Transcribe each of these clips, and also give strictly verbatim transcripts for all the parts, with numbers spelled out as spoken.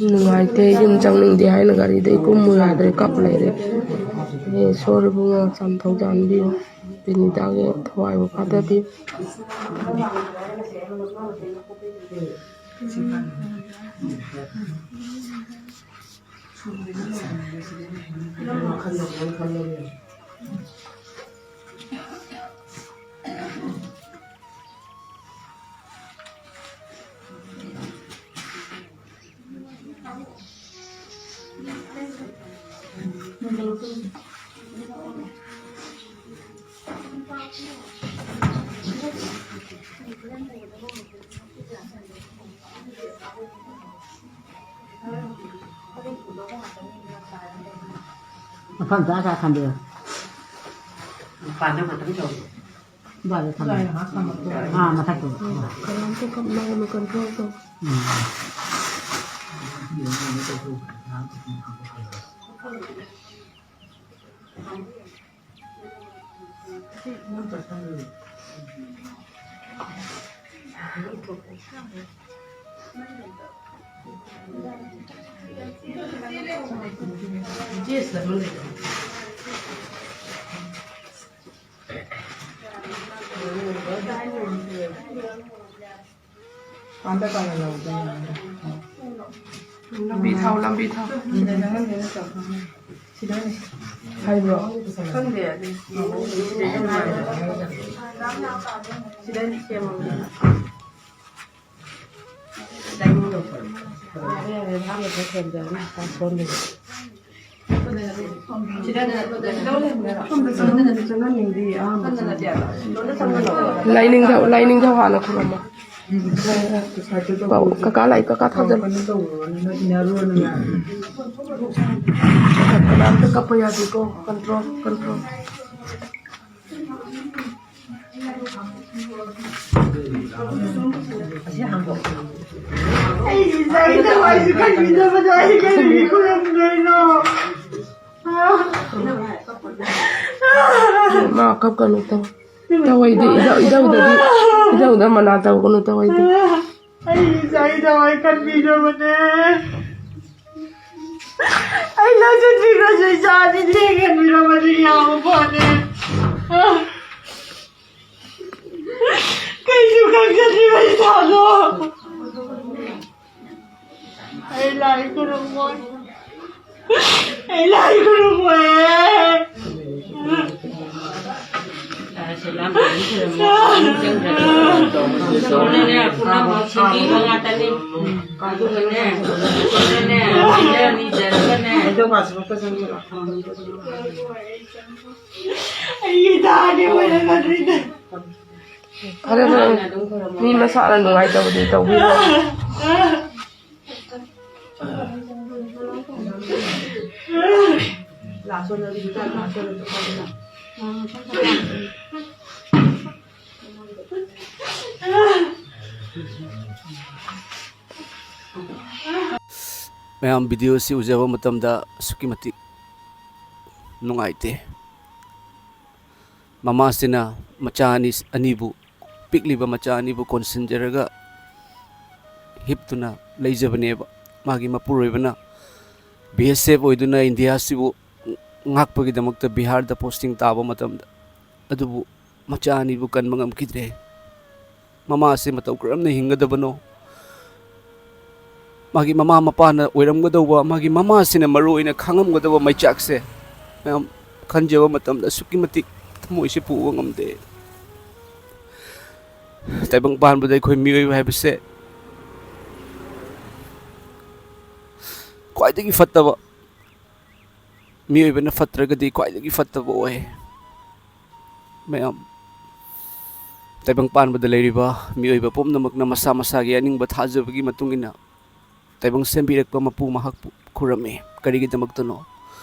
ꯅꯨꯡꯉꯥꯏꯇꯦ, ꯌꯨꯝ ꯆꯪꯅꯤꯡꯗꯦ ꯍꯥꯏꯅ ꯒꯥꯔꯤꯗ ꯏꯀꯨꯝꯃꯨ ꯌꯥꯗ꯭ꯔꯦ, ꯀꯞ ꯂꯩꯔꯦ꯫ ꯑꯦ, ꯁꯣꯔ ꯏꯕꯨꯡꯉꯣ, ꯆꯥꯝꯊꯣꯛ ꯆꯥꯟꯕꯤꯌꯨ꯫ ꯕꯤꯅꯤꯇꯥꯒꯤ ꯊꯋꯥꯏꯕꯨ ꯐꯥꯊꯕꯤꯌꯨ꯫ ꯃꯐꯝ ꯆꯥ ꯆꯥ ꯊꯝꯕꯤꯌꯨ꯫ ꯃꯄꯥꯟꯗ ꯉꯥꯛꯇꯪ ꯇꯧ꯫ ꯑꯗꯨꯋꯥꯏꯗ ꯊꯝꯕꯤꯌꯨ꯫ ꯑꯥ, ꯃꯊꯛꯇꯨꯗ꯫ ꯀꯅꯥꯝꯇ ꯀꯞꯅꯒꯅꯨ, control ꯇꯧ꯫ ꯎꯝ꯫ ꯂꯝꯕꯤ ꯊꯥꯎ, ꯂꯝꯕꯤ ꯊꯥꯎ꯫ ꯍꯥꯏꯕ꯭ꯔꯣ? ꯈꯪꯗꯦ, ꯑꯗꯨ ꯁꯤꯗ ꯁꯦꯝꯃꯝꯒꯦ꯫ ꯂꯥꯏꯅꯤꯡꯊꯧ, ꯂꯥꯏꯅꯤꯡꯊꯧ ꯍꯥꯟꯅ ꯈꯨꯔꯨꯝꯃꯣ꯫ ꯀꯀꯥ ꯂꯥꯛꯏ, ꯀꯀꯥ ꯊꯥꯖꯜꯂꯨ꯫ ꯀꯅꯥꯝꯇ ꯀꯞꯄ ꯌꯥꯗꯦꯀꯣ꯫ Control, control꯫ ꯑꯩ ꯏꯆꯥꯒꯤ ꯊꯋꯥꯏꯁꯦ ꯈꯟꯕꯤꯅꯕꯗ ꯑꯩ ꯀꯔꯤ ꯈꯨꯔꯨꯝꯗꯣꯏꯅꯣ? ꯃꯥ ꯀꯞꯀꯅꯨ, ꯇꯧ꯫ ꯇꯧ, ꯑꯩꯗꯤ ꯏꯙꯧ-, ꯏꯙꯧꯗꯗꯤ, ꯏꯙꯧꯗ ꯃꯅꯥ ꯇꯧꯒꯅꯨ, ꯇꯧ, ꯑꯩꯗꯤ꯫ ꯑꯩ ꯏꯆꯥꯒꯤ ꯊꯋꯥꯏ ꯈꯟꯕꯤꯅꯕꯅꯦ꯫ ꯑꯩ ꯂꯧꯁꯤꯟꯕꯤꯈ꯭ꯔꯁꯨ ꯏꯆꯥꯗꯤ ꯂꯦꯡꯍꯟꯕꯤꯔꯝꯃꯗꯤ ꯌꯥꯕ ꯐꯅꯤ꯫ ꯀꯩꯁꯨ ꯈꯪꯖꯗ꯭ꯔꯤꯕ ꯏꯆꯥꯗꯣ꯫ ꯑꯩ ꯂꯥꯏ ꯈꯨꯔꯨꯝꯃꯣꯏ꯫ ꯑꯩ ꯂꯥꯏ ꯈꯨꯔꯨꯝꯃꯣꯏ꯫ ꯄꯨꯝꯅꯃꯛ ꯁꯦꯝꯕꯤꯕ ꯉꯥꯛꯇꯅꯤ꯫ ꯑꯗꯨꯒꯅꯦ, ꯑꯗꯨꯒꯅꯦ, ꯅꯤꯖꯔꯒꯅꯦ꯫ ꯑꯩꯒꯤ ꯗꯥꯅꯦ ꯑꯣꯏꯔꯝꯃꯗꯣꯏꯅꯦ꯫ ꯐꯔꯦ, ꯐꯔꯦ꯫ ꯃꯤ ꯃꯁꯥꯅ ꯅꯨꯡꯉꯥꯏꯇꯕꯗꯤ ꯇꯧꯕꯤꯔꯣ꯫ ꯃꯌꯥꯝ, ꯚꯤꯗꯤꯑꯣꯁꯤ ꯎꯖꯕ ꯃꯇꯝꯗ ꯑꯁꯨꯛꯀꯤ ꯃꯇꯤꯛ ꯅꯨꯡꯉꯥꯏꯇꯦ꯫ ꯃꯃꯥꯁꯤꯅ ꯃꯆꯥ ꯑꯅꯤ, ꯑꯅꯤꯕꯨ, ꯄꯤꯛꯂꯤꯕ ꯃꯆꯥ ꯑꯅꯤꯕꯨ ꯀꯣꯟꯁꯤꯟꯖꯔꯒ ꯍꯤꯞꯇꯨꯅ ꯂꯩꯖꯕꯅꯦꯕ꯫ ꯃꯥꯒꯤ ꯃꯄꯨꯔꯣꯏꯕꯅ ꯕꯤ ꯑꯦꯁ ꯑꯦꯐ ꯑꯣꯏꯗꯨꯅ ꯏꯟꯗꯤꯌꯥꯁꯤꯕꯨ ꯉꯥꯛꯄꯒꯤꯗꯃꯛꯇ ꯕꯤꯍꯥꯔꯗ ꯄꯣꯁꯇꯤꯡ ꯇꯥꯕ ꯃꯇꯝꯗ, ꯑꯗꯨꯕꯨ ꯃꯆꯥ ꯑꯅꯤꯕꯨ ꯀꯟꯕ ꯉꯝꯈꯤꯗ꯭ꯔꯦ꯫ ꯃꯃꯥ ꯑꯁꯤ ꯃꯇꯧ ꯀꯔꯝꯅ ꯍꯤꯡꯒꯗꯕꯅꯣ? ꯃꯥꯒꯤ ꯃꯃꯥ ꯃꯄꯥꯅ ꯑꯣꯏꯔꯝꯒꯗꯧꯕ, ꯃꯥꯒꯤ ꯃꯃꯥꯁꯤꯅ ꯃꯔꯨ ꯑꯣꯏꯅ ꯈꯪꯉꯝꯒꯗꯧꯕ ꯃꯩꯆꯥꯛꯁꯦ ꯃꯌꯥꯝ ꯈꯟꯖꯕ ꯃꯇꯝꯗ ꯑꯁꯨꯛꯀꯤ ꯃꯇꯤꯛ ꯊꯃꯣꯏꯁꯦ ꯄꯨꯕ ꯉꯝꯗꯦ꯫ ꯇꯥꯏꯕꯪ ꯄꯥꯟꯕꯗ ꯑꯩꯈꯣꯏ ꯃꯤꯑꯣꯏꯕ ꯍꯥꯏꯕꯁꯦ ꯈ꯭ꯋꯥꯏꯗꯒꯤ ꯐꯠꯇꯕ, ꯃꯤꯑꯣꯏꯕꯅ ꯐꯠꯇ꯭ꯔꯒꯗꯤ ꯈ꯭ꯋꯥꯏꯗꯒꯤ ꯐꯠꯇꯕ ꯑꯣꯏ꯫ ꯃꯌꯥꯝ, ꯇꯥꯏꯕꯪ ꯄꯥꯟꯕꯗ ꯂꯩꯔꯤꯕ ꯃꯤꯑꯣꯏꯕ ꯄꯨꯝꯅꯃꯛꯅ ꯃꯁꯥ ꯃꯁꯥꯒꯤ ꯑꯅꯤꯡꯕ ꯊꯥꯖꯕꯒꯤ ꯃꯇꯨꯡ ꯏꯟꯅ ꯇꯥꯏꯕꯪ ꯁꯦꯝꯕꯤꯔꯛꯄ ꯃꯄꯨ ꯃꯍꯥꯛꯄꯨ ꯈꯨꯔꯨꯝꯃꯤ꯫ ꯀꯔꯤꯒꯤꯗꯃꯛꯇꯅꯣ?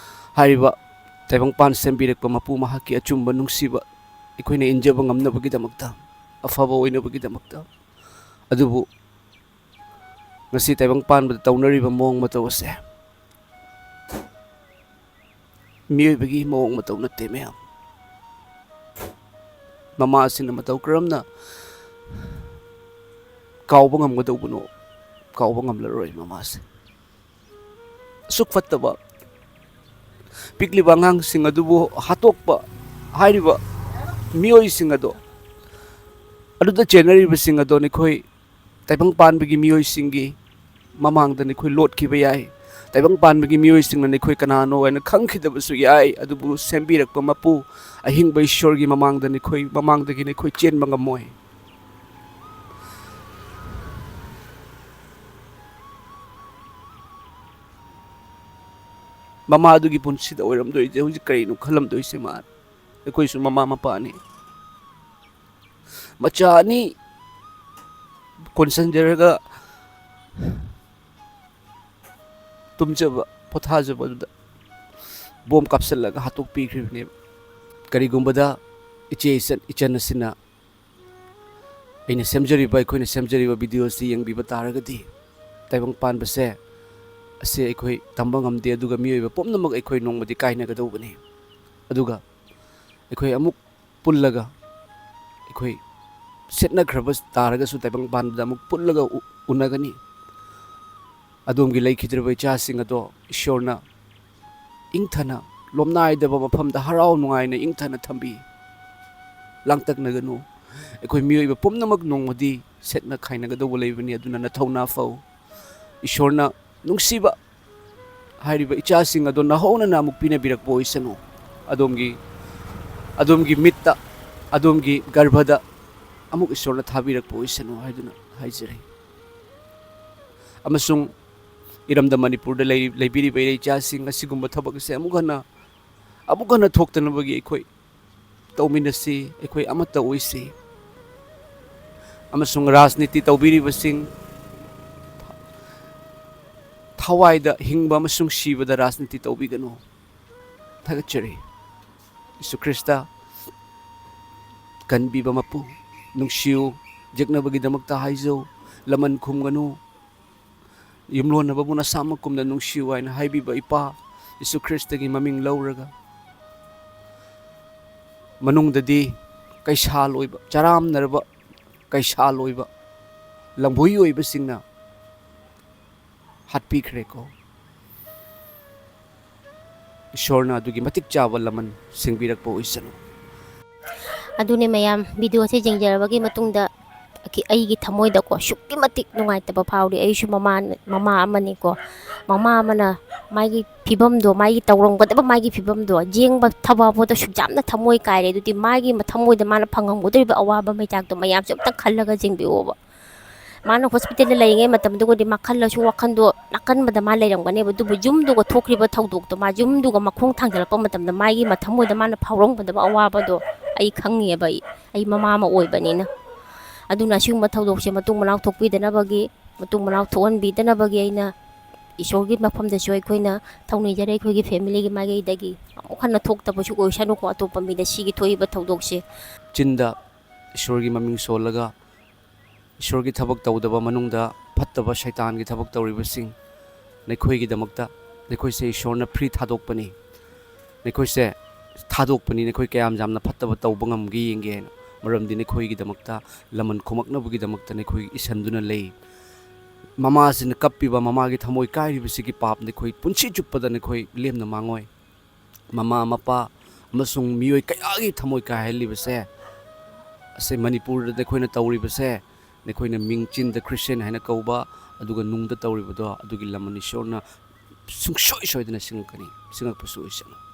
ꯍꯥꯏꯔꯤꯕ ꯇꯥꯏꯕꯪꯄꯥꯟ ꯁꯦꯝꯕꯤꯔꯛꯄ ꯃꯄꯨ ꯃꯍꯥꯛꯀꯤ ꯑꯆꯨꯝꯕ ꯅꯨꯡꯁꯤꯕ ꯑꯩꯈꯣꯏꯅ ꯏꯟꯖꯕ ꯉꯝꯅꯕꯒꯤꯗꯃꯛꯇ, ꯑꯐꯕ ꯑꯣꯏꯅꯕꯒꯤꯗꯃꯛꯇ꯫ ꯑꯗꯨꯕꯨ ꯉꯁꯤ ꯇꯥꯏꯕꯪ ꯄꯥꯟꯕꯗ ꯇꯧꯅꯔꯤꯕ ꯃꯑꯣꯡ ꯃꯇꯧ ꯑꯁꯦ ꯃꯤꯑꯣꯏꯕꯒꯤ ꯃꯑꯣꯡ ꯃꯇꯧ ꯅꯠꯇꯦ, ꯃꯌꯥꯝ꯫ ꯃꯃꯥꯁꯤꯡꯅ ꯃꯇꯧ ꯀꯔꯝꯅ ꯀꯥꯎꯕ ꯉꯝꯒꯗꯧꯕꯅꯣ? ꯀꯥꯎꯕ ꯉꯝꯂꯔꯣꯏ ꯃꯃꯥꯁꯦ꯫ ꯑꯁꯨꯛ ꯐꯠꯇꯕ ꯄꯤꯛꯂꯤꯕ ꯑꯉꯥꯡꯁꯤꯡ ꯑꯗꯨꯕꯨ ꯍꯥꯠꯇꯣꯛꯄ ꯍꯥꯏꯔꯤꯕ ꯃꯤꯑꯣꯏꯁꯤꯡ ꯑꯗꯣ, ꯑꯗꯨꯗ ꯆꯦꯟꯅꯔꯤꯕꯁꯤꯡ ꯑꯗꯣ ꯅꯈꯣꯏ ꯇꯥꯏꯕꯪ ꯄꯥꯟꯕꯒꯤ ꯃꯤꯑꯣꯏꯁꯤꯡꯒꯤ ꯃꯃꯥꯡꯗ ꯅꯈꯣꯏ ꯂꯣꯠꯈꯤꯕ ꯌꯥꯏ꯫ ꯇꯥꯏꯕꯪ ꯄꯥꯟꯕꯒꯤ ꯃꯤꯑꯣꯏꯁꯤꯡꯅ ꯅꯈꯣꯏ ꯀꯅꯥꯅꯣ ꯍꯥꯏꯅ ꯈꯪꯈꯤꯗꯕꯁꯨ ꯌꯥꯏ꯫ ꯑꯗꯨꯕꯨ ꯁꯦꯝꯕꯤꯔꯛꯄ ꯃꯄꯨ ꯑꯍꯤꯡꯕ ꯏꯁꯣꯔꯒꯤ ꯃꯃꯥꯡꯗ ꯅꯈꯣꯏ, ꯃꯃꯥꯡꯗꯒꯤ ꯅꯈꯣꯏ ꯆꯦꯟꯕ ꯉꯝꯃꯣꯏ꯫ ꯃꯃꯥ ꯑꯗꯨꯒꯤ ꯄꯨꯟꯁꯤꯗ ꯑꯣꯏꯔꯝꯗꯣꯏꯁꯦ ꯍꯧꯖꯤꯛ ꯀꯔꯤꯅꯣ ꯈꯜꯂꯝꯗꯣꯏꯁꯦ ꯃꯥ? ꯑꯩꯈꯣꯏꯁꯨ ꯃꯃꯥ ꯃꯄꯥꯅꯤ꯫ ꯃꯆꯥ ꯑꯅꯤ ꯀꯣꯟꯁꯤꯟꯖꯔꯒ ꯇꯨꯝꯖꯕ, ꯄꯣꯊꯥꯖꯕ ꯑꯗꯨꯗ ꯕꯣꯝ ꯀꯥꯞꯁꯤꯜꯂꯒ ꯍꯥꯠꯇꯣꯛꯄꯤꯈ꯭ꯔꯤꯕꯅꯦꯕ꯫ ꯀꯔꯤꯒꯨꯝꯕꯗ ꯏꯆꯦ ꯏꯆꯟ, ꯏꯆꯟ ꯑꯁꯤꯅ ꯑꯩꯅ ꯁꯦꯝꯖꯔꯤꯕ, ꯑꯩꯈꯣꯏꯅ ꯁꯦꯝꯖꯔꯤꯕ ꯚꯤꯗꯤꯑꯣ ꯑꯁꯤ ꯌꯦꯡꯕꯤꯕ ꯇꯥꯔꯒꯗꯤ, ꯇꯥꯏꯕꯪ ꯄꯥꯟꯕꯁꯦ ꯑꯁꯤ ꯑꯩꯈꯣꯏ ꯇꯝꯕ ꯉꯝꯗꯦ, ꯑꯗꯨꯒ ꯃꯤꯑꯣꯏꯕ ꯄꯨꯝꯅꯃꯛ ꯑꯩꯈꯣꯏ ꯅꯣꯡꯃꯗꯤ ꯀꯥꯏꯅꯒꯗꯧꯕꯅꯤ꯫ ꯑꯗꯨꯒ ꯑꯩꯈꯣꯏ ꯑꯃꯨꯛ ꯄꯨꯜꯂꯒ, ꯑꯩꯈꯣꯏ ꯁꯦꯠꯅꯈ꯭ꯔꯕ ꯇꯥꯔꯒꯁꯨ ꯇꯥꯏꯕꯪ ꯄꯥꯟꯕꯗ ꯑꯃꯨꯛ ꯄꯨꯜꯂꯒ ꯎ-, ꯎꯅꯒꯅꯤ꯫ ꯑꯗꯣꯝꯒꯤ ꯂꯩꯈꯤꯗ꯭ꯔꯕ ꯏꯆꯥꯁꯤꯡ ꯑꯗꯣ ꯏꯁꯣꯔꯅ ꯏꯪꯊꯅ, ꯂꯣꯝꯅꯥꯏꯗꯕ ꯃꯐꯝꯗ ꯍꯔꯥꯎ ꯅꯨꯡꯉꯥꯏꯅ ꯏꯪꯊꯅ ꯊꯝꯕꯤ꯫ ꯂꯥꯡꯇꯛꯅꯒꯅꯨ꯫ ꯑꯩꯈꯣꯏ ꯃꯤꯑꯣꯏꯕ ꯄꯨꯝꯅꯃꯛ ꯅꯣꯡꯃꯗꯤ ꯁꯦꯠꯅ ꯈꯥꯏꯅꯒꯗꯧꯕ ꯂꯩꯕꯅꯤ, ꯑꯗꯨꯅ ꯅꯊꯧꯅꯥ ꯐꯧ꯫ ꯏꯁꯣꯔꯅ ꯅꯨꯡꯁꯤꯕ ꯍꯥꯏꯔꯤꯕ ꯏꯆꯥꯁꯤꯡ ꯑꯗꯣ ꯅꯍꯧꯅꯅ ꯑꯃꯨꯛ ꯄꯤꯅꯕꯤꯔꯛꯄ ꯑꯣꯏꯁꯅꯨ꯫ ꯑꯗꯣꯝꯒꯤ, ꯑꯗꯣꯝꯒꯤ ꯃꯤꯠꯇ, ꯑꯗꯣꯝꯒꯤ ꯒꯔꯚꯗ ꯑꯃꯨꯛ ꯏꯁꯣꯔꯅ ꯊꯥꯕꯤꯔꯛꯄ ꯑꯣꯏꯁꯅꯨ ꯍꯥꯏꯗꯨꯅ ꯍꯥꯏꯖꯔꯤ꯫ ꯑꯃꯁꯨꯡ ꯏꯔꯝꯗꯝ ꯃꯅꯤꯄꯨꯔꯗ ꯂꯩ-, ꯂꯩꯕꯤꯔꯤꯕ ꯏꯔꯩ ꯏꯆꯥꯁꯤꯡ ꯑꯁꯤꯒꯨꯝꯕ ꯊꯕꯛ ꯑꯁꯦ ꯑꯃꯨꯛ ꯍꯟꯅ, ꯑꯃꯨꯛ ꯍꯟꯅ ꯊꯣꯛꯇꯅꯕꯒꯤ ꯑꯩꯈꯣꯏ ꯇꯧꯃꯤꯟꯅꯁꯤ, ꯑꯩꯈꯣꯏ ꯑꯃꯠꯇ ꯑꯣꯏꯁꯤ꯫ ꯑꯃꯁꯨꯡ ꯔꯥꯖꯅꯤꯇꯤ ꯇꯧꯕꯤꯔꯤꯕꯁꯤꯡ, ꯊꯋꯥꯏꯗ ꯍꯤꯡꯕ ꯑꯃꯁꯨꯡ ꯁꯤꯕꯗ ꯔꯥꯖꯅꯤꯇꯤ ꯇꯧꯕꯤꯒꯅꯨ꯫ ꯊꯥꯒꯠꯆꯔꯤ꯫ ꯌꯤꯁꯨ ꯈ꯭ꯔꯤꯁꯇ, ꯀꯟꯕꯤꯕ ꯃꯄꯨ, ꯅꯨꯡꯁꯤꯌꯨ, ꯌꯦꯛꯅꯕꯒꯤꯗꯃꯛꯇ ꯍꯥꯏꯖꯧ, ꯂꯃꯟ ꯈꯨꯝꯒꯅꯨ, ꯌꯨꯝꯂꯣꯟꯅꯕꯕꯨ ꯅꯁꯥꯃꯛ ꯀꯨꯝꯅ ꯅꯨꯡꯁꯤꯌꯨ ꯍꯥꯏꯅ ꯍꯥꯏꯕꯤꯕ ꯏꯄꯥ ꯌꯤꯁꯨ ꯈ꯭ꯔꯤꯁꯇꯒꯤ ꯃꯃꯤꯡ ꯂꯧꯔꯒ, ꯃꯅꯨꯡꯗꯗꯤ ꯀꯩꯁꯥꯜ ꯑꯣꯏꯕ, ꯆꯔꯥꯝꯅꯔꯕ, ꯀꯩꯁꯥꯜ ꯑꯣꯏꯕ, ꯂꯝꯕꯣꯏ ꯑꯣꯏꯕꯁꯤꯡꯅ ꯍꯥꯠꯄꯤꯈ꯭ꯔꯦꯀꯣ꯫ ꯏꯁꯣꯔꯅ ꯑꯗꯨꯒꯤ ꯃꯇꯤꯛ ꯆꯥꯕ ꯂꯃꯟ ꯁꯤꯡꯕꯤꯔꯛꯄ ꯑꯣꯏꯁꯅꯨ꯫ ꯑꯗꯨꯅꯦ ꯃꯌꯥꯝ, ꯚꯤꯗꯤꯑꯣꯁꯦ ꯌꯦꯡꯖꯔꯕꯒꯤ ꯃꯇꯨꯡꯗ ꯑꯩꯒꯤ ꯊꯃꯣꯏꯗꯀꯣ ꯑꯁꯨꯛꯀꯤ ꯃꯇꯤꯛ ꯅꯨꯡꯉꯥꯏꯇꯕ ꯐꯥꯎꯔꯤ꯫ ꯑꯩꯁꯨ ꯃꯃꯥ, ꯃꯃꯥ ꯑꯃꯅꯤꯀꯣ꯫ ꯃꯃꯥ ꯑꯃꯅ ꯃꯥꯒꯤ ꯐꯤꯕꯝꯗꯣ, ꯃꯥꯒꯤ ꯇꯧꯔꯝꯒꯗꯕ ꯃꯥꯒꯤ ꯐꯤꯕꯝꯗꯣ ꯌꯦꯡꯕ ꯊꯋꯥ ꯄꯣꯠꯇ ꯑꯁꯨꯛ ꯌꯥꯝꯅ ꯊꯃꯣꯏ ꯀꯥꯏꯔꯦ꯫ ꯑꯗꯨꯗꯤ ꯃꯥꯒꯤ ꯊꯃꯣꯏꯗ ꯃꯥꯅ ꯐꯪꯉꯝꯒꯗꯧꯔꯤꯕ ꯑꯋꯥꯕ ꯃꯩꯆꯥꯛꯇꯣ ꯃꯌꯥꯝꯁꯦ ꯑꯝꯇꯪ ꯈꯜꯂꯒ ꯌꯦꯡꯕꯤꯌꯣꯕ꯫ ꯃꯥꯅ ꯍꯣꯁꯄꯤꯇꯥꯜꯗ ꯂꯩꯔꯤꯉꯩ ꯃꯇꯝꯗꯨꯒꯗꯤ ꯃꯥ ꯈꯜꯂꯁꯨ ꯋꯥꯈꯜꯗꯣ ꯅꯥꯀꯟꯕꯗ ꯃꯥ ꯂꯩꯔꯝꯒꯅꯦꯕ꯫ ꯑꯗꯨꯕꯨ ꯌꯨꯝꯗꯨꯒ ꯊꯣꯛꯈ꯭ꯔꯤꯕ ꯊꯧꯗꯣꯛꯇꯣ, ꯃꯥ ꯌꯨꯝꯗꯨꯒ ꯃꯈꯣꯡ ꯊꯥꯡꯖꯤꯜꯂꯛꯄ ꯃꯇꯝꯗ ꯃꯥꯒꯤ ꯃꯊꯃꯣꯏꯗ ꯃꯥꯅ ꯐꯥꯎꯔꯝꯒꯗꯕ ꯑꯋꯥꯕꯗꯣ ꯑꯩ ꯈꯪꯉꯦꯕ꯫ ꯑꯩ, ꯑꯩ ꯃꯃꯥ ꯑꯃ ꯑꯣꯏꯕꯅꯤꯅ꯫ ꯑꯗꯨꯅ ꯑꯁꯤꯒꯨꯝꯕ ꯊꯧꯗꯣꯛꯁꯦ ꯃꯇꯨꯡ ꯃꯅꯥꯎ ꯊꯣꯛꯄꯤꯗꯅꯕꯒꯤ, ꯃꯇꯨꯡ ꯃꯅꯥꯎ ꯊꯣꯛꯍꯟꯕꯤꯗꯅꯕꯒꯤ ꯑꯩꯅ ꯏꯁꯣꯔꯒꯤ ꯃꯐꯝꯗꯁꯨ ꯑꯩꯈꯣꯏꯅ ꯊꯧꯅꯤꯖꯔꯤ, ꯑꯩꯈꯣꯏꯒꯤ ꯐꯦꯃꯤꯂꯤꯒꯤ ꯃꯥꯏꯀꯩꯗꯒꯤ꯫ ꯑꯃꯨꯛ ꯍꯟꯅ ꯊꯣꯛꯇꯕꯁꯨ ꯑꯣꯏꯁꯅꯨꯀꯣ, ꯑꯇꯣꯞꯄ ꯃꯤꯗ ꯁꯤꯒꯤ ꯊꯣꯛꯏꯕ ꯊꯧꯗꯣꯛꯁꯦ꯫ ꯆꯤꯟꯗ ꯏꯁꯣꯔꯒꯤ ꯃꯃꯤꯡ ꯁꯣꯜꯂꯒ ꯏꯁꯣꯔꯒꯤ ꯊꯕꯛ ꯇꯧꯗꯕ, ꯃꯅꯨꯡꯗ ꯐꯠꯇꯕ ꯁꯩꯇꯥꯟꯒꯤ ꯊꯕꯛ ꯇꯧꯔꯤꯕꯁꯤꯡ, ꯅꯈꯣꯏꯒꯤꯗꯃꯛꯇ, ꯅꯈꯣꯏꯁꯦ ꯏꯁꯣꯔꯅ ꯐ꯭ꯔꯤ ꯊꯥꯗꯣꯛꯄꯅꯤ꯫ ꯅꯈꯣꯏꯁꯦ ꯊꯥꯗꯣꯛꯄꯅꯤ, ꯅꯈꯣꯏ ꯀꯌꯥꯝ ꯌꯥꯝꯅ ꯐꯠꯇꯕ ꯇꯧꯕ ꯉꯝꯒꯦ ꯌꯦꯡꯒꯦ ꯍꯥꯏꯅ꯫ ꯃꯔꯝꯗꯤ ꯅꯈꯣꯏꯒꯤꯗꯃꯛꯇ, ꯂꯃꯟ ꯈꯨꯝꯃꯛꯅꯕꯒꯤꯗꯃꯛꯇ ꯅꯈꯣꯏ ꯏꯁꯟꯗꯨꯅ ꯂꯩ꯫ ꯃꯃꯥꯁꯤꯅ ꯀꯞꯄꯤꯕ, ꯃꯃꯥꯒꯤ ꯊꯃꯣꯏ ꯀꯥꯏꯔꯤꯕꯁꯤꯒꯤ ꯄꯥꯞ ꯅꯈꯣꯏ ꯄꯨꯟꯁꯤ ꯆꯨꯞꯄꯗ ꯅꯈꯣꯏ ꯂꯦꯝꯅ ꯃꯥꯡꯉꯣꯏ꯫ ꯃꯃꯥ, ꯃꯄꯥ ꯑꯃꯁꯨꯡ ꯃꯤꯑꯣꯏ ꯀꯌꯥꯒꯤ ꯊꯃꯣꯏ ꯀꯥꯏꯍꯜꯂꯤꯕꯁꯦ, ꯑꯁꯤ ꯃꯅꯤꯄꯨꯔꯗ ꯅꯈꯣꯏꯅ ꯇꯧꯔꯤꯕꯁꯦ, ꯅꯈꯣꯏꯅ ꯃꯤꯡ ꯆꯤꯟꯗ ꯈ꯭ꯔꯤꯁꯇꯤꯌꯥꯟ ꯍꯥꯏꯅ ꯀꯧꯕ, ꯑꯗꯨꯒ ꯅꯨꯡꯗ ꯇꯧꯔꯤꯕꯗꯣ, ꯑꯗꯨꯒꯤ ꯂꯃꯟ ꯏꯁꯣꯔꯅ ꯁꯨꯡꯁꯣꯏ ꯁꯣꯏꯗꯅ ꯁꯤꯡꯉꯛꯀꯅꯤ, ꯁꯤꯡꯉꯛꯄꯁꯨ ꯑꯣꯏꯁꯅꯨ꯫